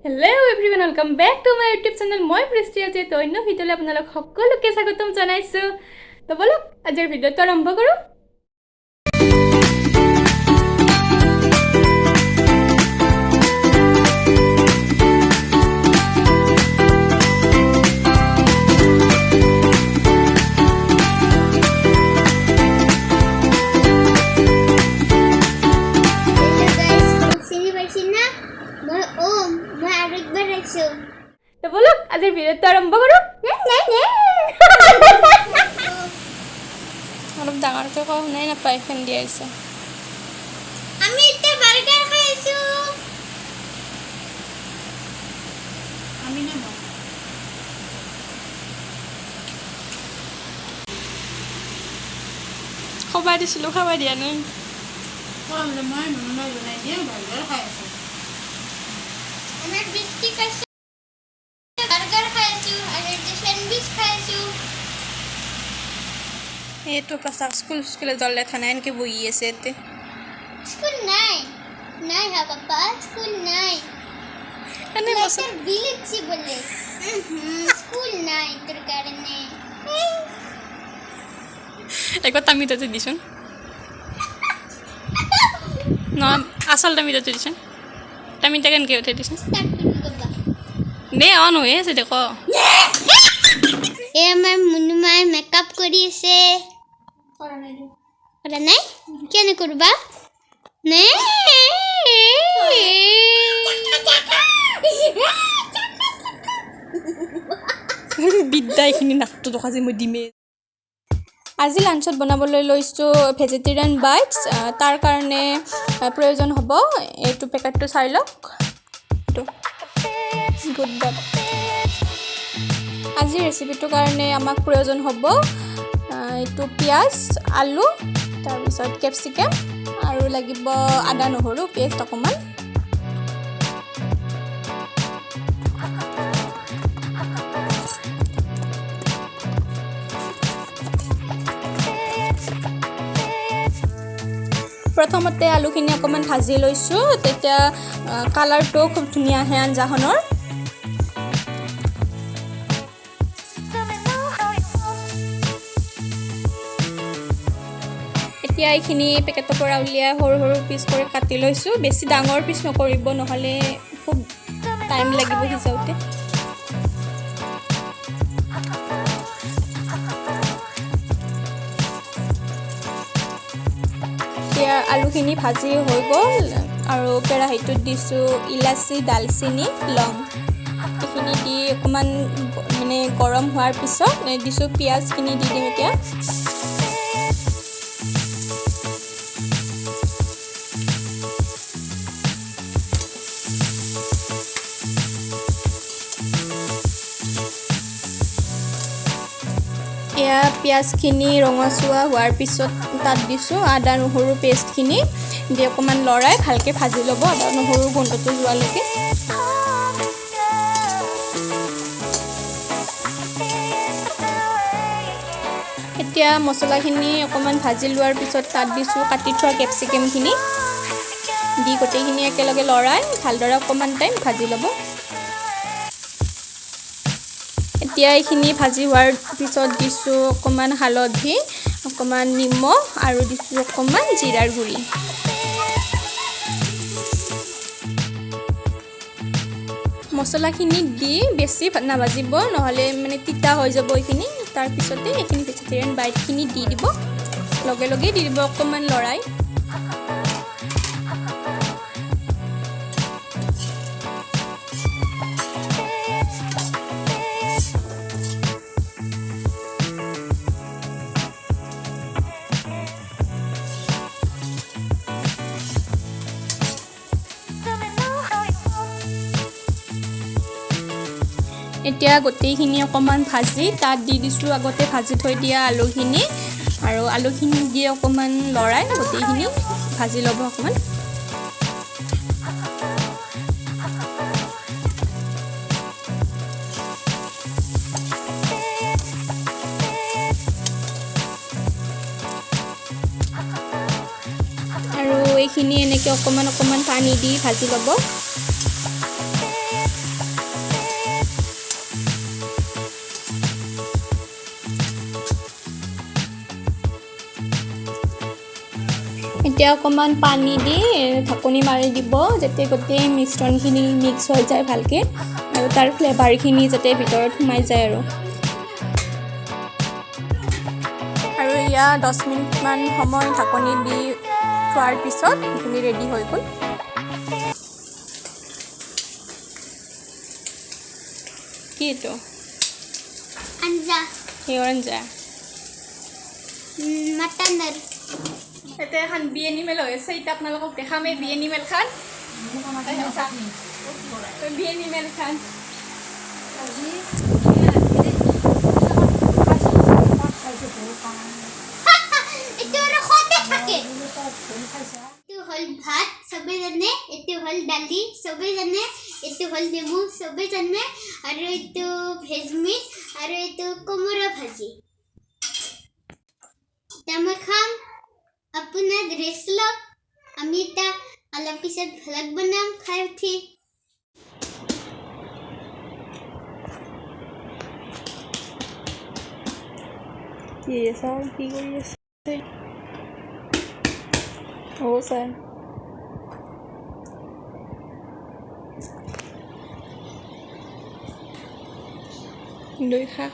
Hello everyone, welcome back to my YouTube channel. মই বৃষ্টি, আজি এটা অন্য ভিডিঅ'লৈ আপোনালোক সকলোকে স্বাগতম জনাইছোঁ। তো ব'লক, আজিৰ ভিডিঅ'টো আৰম্ভ কৰোঁ। হেল্ল' গাইজ, চিনি পাইছি না? মই ওম, মই আৰু একবাৰ আহিছোঁ। তো ব'লক, আজিৰ ভিডিঅ'টো আৰম্ভ কৰোঁ। অলপ ডাঙৰকৈ কওঁ, শুনাই নাপায়, ফেন দিয়া আছে। আমি এতিয়া বাৰ্গাৰ খাই আছোঁ। আমি নে মই? খাব দিছিলোঁ, খাব দিয়া নাই। মই মই মনুমাই বনাই দিয়ে বাৰ্গাৰ খাই আছোঁ। আমাৰ বৃষ্টি খাইছোঁ, বাৰ্গাৰ খাই আছোঁ আৰু এতিয়া চেণ্ডউইচ খাই আছোঁ। এইটো পাছা স্কুল স্কুলে জল লেঠা নাই, এনেকৈ বহি আছে ইয়াতে। স্কুল নাই, নাই হা পাপা, স্কুল নাই। এনে বছৰ লাইটাৰ বিল উঠছি বোলে। স্কুল নাই তোৰ কাৰণে। একবাৰ তামিতাতে দিচোন। নহয়, আচল তামিতাতে দিচোন। তামিতা কেনেকৈ উঠাই দিচোন। ষ্টাৰ্ট কৰিম বাবা। দে, অন হৈ আছে দে, ক। এই আমাৰ মুনুমাই মেকআপ কৰি আছে। কৰা নাই দে। কৰা নাই? কিয় নকৰিবা নে? বিদ্যা, এইখিনি নাকটো তোক আজি মই দিমেই। আজি লাঞ্চত বনাবলৈ লৈছোঁ ভেজিটেৰিয়ান বাইটছ। তাৰ কাৰণে প্ৰয়োজন হ'ব এইটো পেকেটটো, চাই লওক, এইটো গুড ডাব। আজিৰ ৰেচিপিটোৰ কাৰণে আমাক প্ৰয়োজন হ'ব এইটো পিঁয়াজ, আলু, তাৰপিছত কেপচিকাম আৰু লাগিব আদা নহৰু পেষ্ট অকণমান। প্ৰথমতে আলুখিনি অকণমান ভাজি লৈছোঁ, তেতিয়া কালাৰটো খুব ধুনীয়া আহে আঞ্জাখনৰ। এতিয়া এইখিনি পেকেটৰ পৰা উলিয়াই সৰু সৰু পিচ কৰি কাটি লৈছোঁ। বেছি ডাঙৰ পিচ নকৰিব, নহ'লে খুব টাইম লাগিব সিজাওঁতে। এতিয়া আলুখিনি ভাজি হৈ গ'ল আৰু কেৰাহীটোত দিছোঁ ইলাচি, ডালচেনি, লং। এইখিনি দি অকণমান মানে গৰম হোৱাৰ পিছত দিছোঁ পিঁয়াজখিনি দি দিম এতিয়া। এয়া পিঁয়াজখিনি ৰঙচুৱা হোৱাৰ পিছত তাত দিছোঁ আদা নহৰু পেষ্টখিনি। দি অকণমান লৰাই ভালকৈ ভাজি ল'ব আদা নহৰু গোন্ধটো যোৱালৈকে। এতিয়া মছলাখিনি অকণমান ভাজি লোৱাৰ পিছত তাত দিছোঁ কাটি থোৱা কেপচিকামখিনি। দি গোটেইখিনি একেলগে লৰাই ভালদৰে অকণমান টাইম ভাজি ল'ব। এতিয়া এইখিনি ভাজি হোৱাৰ পিছত দিছোঁ অকণমান হালধি, অকণমান নিমখ আৰু দিছোঁ অকণমান জিৰাৰ গুড়ি। মছলাখিনি দি বেছি নাভাজিব, নহ'লে মানে তিতা হৈ যাব এইখিনি। তাৰপিছতে এইখিনি ভেজিটেৰিয়ান বাইটখিনি দি দিব, লগে লগে দি দিব অকণমান লৰাই। এতিয়া গোটেইখিনি অকণমান ভাজি তাত দি দিছোঁ আগতে ভাজি থৈ দিয়া আলুখিনি আৰু আলুখিনি দি অকণমান লৰাই গোটেইখিনি ভাজি ল'ব অকণমান। আৰু এইখিনি এনেকৈ অকণমান অকণমান পানী দি ভাজি ল'ব। এতিয়া অকণমান পানী দি ঢাকনি মাৰি দিব, যাতে গোটেই মিশ্ৰণখিনি মিক্স হৈ যায় ভালকৈ আৰু তাৰ ফ্লেভাৰখিনি যাতে ভিতৰত সোমাই যায়। আৰু আৰু এয়া 10 মিনিটমান সময় ঢাকনি দি থোৱাৰ পিছত এইখিনি ৰেডি হৈ গ'ল। কি এইটো? আঞ্জা। কিহৰ আঞ্জা? মাটনৰ। এতিয়া এখন বি এনিমেল হৈ আছে, এতিয়া আপোনালোকক দেখাম এই বি এনিমেল খান। বি এনিমেল খান এইটো আৰু সদায় থাকে। এইটো হ'ল ভাত, চবে জানে। এইটো হ'ল দালি, চবে জানে। এইটো হ'ল নেমু, চবে জানে। আৰু এইটো ভেজ মিট আৰু এইটো কোমোৰা ভাজি। এতিয়া মই খাম, আপোনাৰ ৰেষ্ট লওক। আমি এতিয়া অলপ পিছত ভ্লগ বনাম খাই উঠি। কি ছাৰ কি কৰি আছে? অ' ছাৰ, দৈ খা।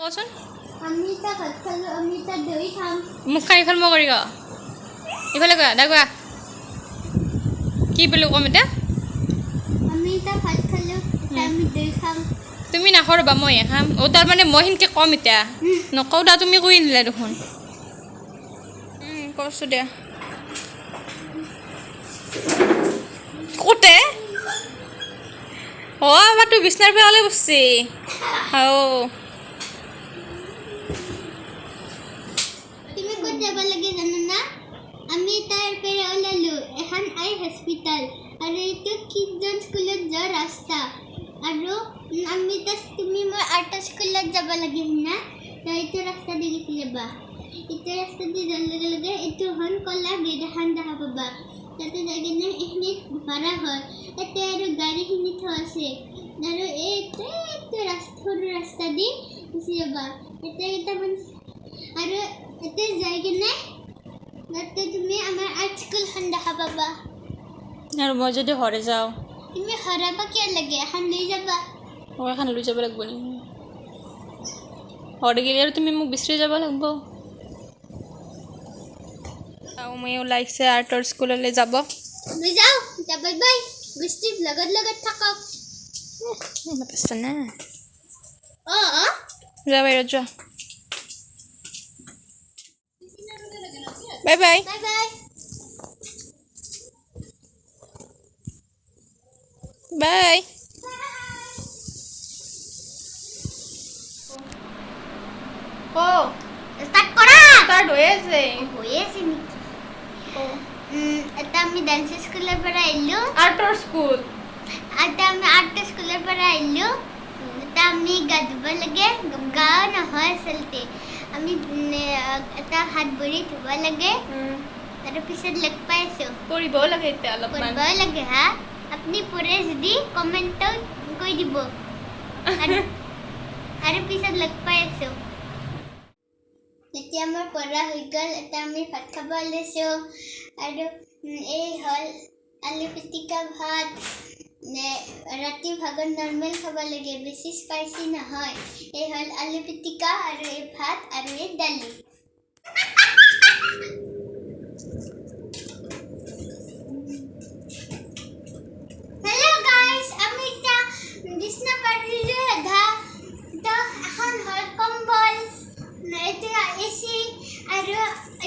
কচোন। আমি এতিয়া ভাত খালোঁ, আমি এতিয়া দৈ খাম। মুখখন ইফাল মই কৰি ইফালে কোৱা দা, কোৱা কি বুলি ক'ম এতিয়া? আমি এতিয়া ভাত খালোঁ, এতিয়া আমি দৈ খাম। তুমি নাখো ৰ'বা, মইহে খাম। অ' তাৰমানে মই সেনকে ক'ম এতিয়া নকওঁ দা, তুমি কৈ দিলা দেখোন। কৈছোঁ দিয়া। ক'তে অ' আমাৰতো বিচনাৰ পৰা ওলাই বসছি। অ' তুমি ক'ত যাব লাগে জানানা? আমি তাৰ পৰা ওলালোঁ, এখন আই হস্পিটেল আৰু এইটো কিডজন স্কুলত যোৱা ৰাস্তা। আৰু আমি এতিয়া তুমি মই আৰ্টৰ স্কুলত যাব লাগে সিদিনা, তো এইটো ৰাস্তা দি গুচি যাবা। এইটো ৰাস্তা দি যোৱাৰ লগে লগে এইটো এখন ক'লা গেট এখন দেখা পাবা। তাতে যাই কিনে এইখিনিত ভাড়া ঘৰ, তাতে আৰু গাড়ীখিনি থোৱা আছে। আৰু এইটো এইটো ৰাস্তা, সৰু ৰাস্তা দি গুচি যাবা। তাতে কেইটামান আৰু তাতে যাই কিনে তাতে তুমি আমাৰ আৰ্ট স্কুলখন দেখা পাবা। আৰু মই যদি ঘৰে যাওঁ? তুমি হৰাবা কিয় লাগে, এখন লৈ যাবা। মই এখন লৈ যাব লাগিব নেকি ঘৰে গ'লে? আৰু তুমি মোক বিচাৰি যাব লাগিব। আৰু মই ওলাইছে আৰ্টৰ স্কুললৈ যাব। লৈ যাওঁ এতিয়া, বাই বাই। গুষ্টি লগত লগত থাকক। না। অঁ অঁ। যোৱা, বাহিৰত যোৱা। Bye bye. Bye bye. Bye. ক। ষ্টাৰ্ট কৰা। ষ্টাৰ্ট হৈ আছে। হৈ আছে নেকি? এটা আমি ডান্স স্কুলৰ পৰা আহিলোঁ। আৰ্টৰ স্কুল। এটা আমি আৰ্ট স্কুলৰ পৰা আহিলোঁ। এটা আমি গা ধুব লাগে, গা নহয় আচলতে আমি এটা হাত ভৰি ধুব লাগে। তাৰপিছত লগ পাই আছোঁ। পঢ়িবও লাগে এতিয়া অলপমান। পঢ়িবও লাগে। হা, আপুনি পঢ়ে যদি কমেণ্টত কৈ দিব। আৰু আৰু পিছত লগ পাই আছোঁ। এতিয়া আমাৰ পঢ়া হৈ গ'ল, এতিয়া আমি ভাত খাব ওলাইছোঁ। আৰু এই হ'ল আলু পিটিকা ভাত। ৰাতি ভাগত নৰ্মেল খাব লাগে, বেছি স্পাইচি নহয়। এই হ'ল আলু পিটিকা আৰু এই ভাত আৰু এই দালি। হেল্ল' গাইজ, আমি এতিয়া বিছনা পাৰিলোঁ আধা। তো এখন হ'ল কম্বল, এইটো এচি আৰু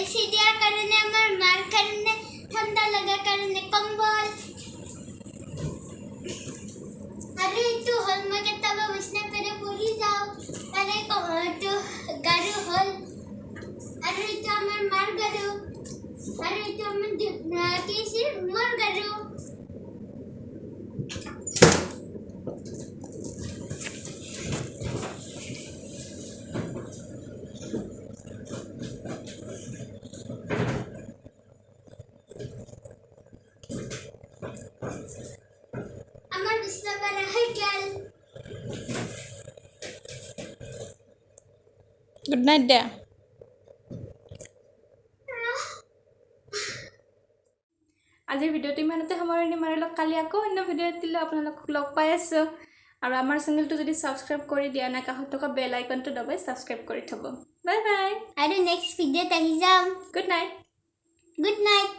এচি দিয়াৰ কাৰণে আমাৰ মাৰ কাৰণে ঠাণ্ডা লগাৰ কাৰণে কম্বল। আৰু এইটো হ'ল মই কেতিয়াবা বিছনাৰ পৰা পৰি যাওঁ, তাৰে এইটো গাৰু হ'ল। আৰু এইটো গুড নাইট দে। আজিৰ ভিডিঅ'টো ইমানতে সামৰণি মাৰিলোঁ। কালি আকৌ অন্য ভিডিঅ' দিলে আপোনালোকক লগ পাই আছোঁ। আৰু আমাৰ চেনেলটো যদি ছাবস্ক্ৰাইব কৰি দিয়া নাই, কাষত থকা বেল আইকনটো দবাই ছাবস্ক্ৰাইব কৰি থ'ব। Bye bye. আৰু নেক্সট ভিডিঅ'ত আহি যাম। Good night. Good night.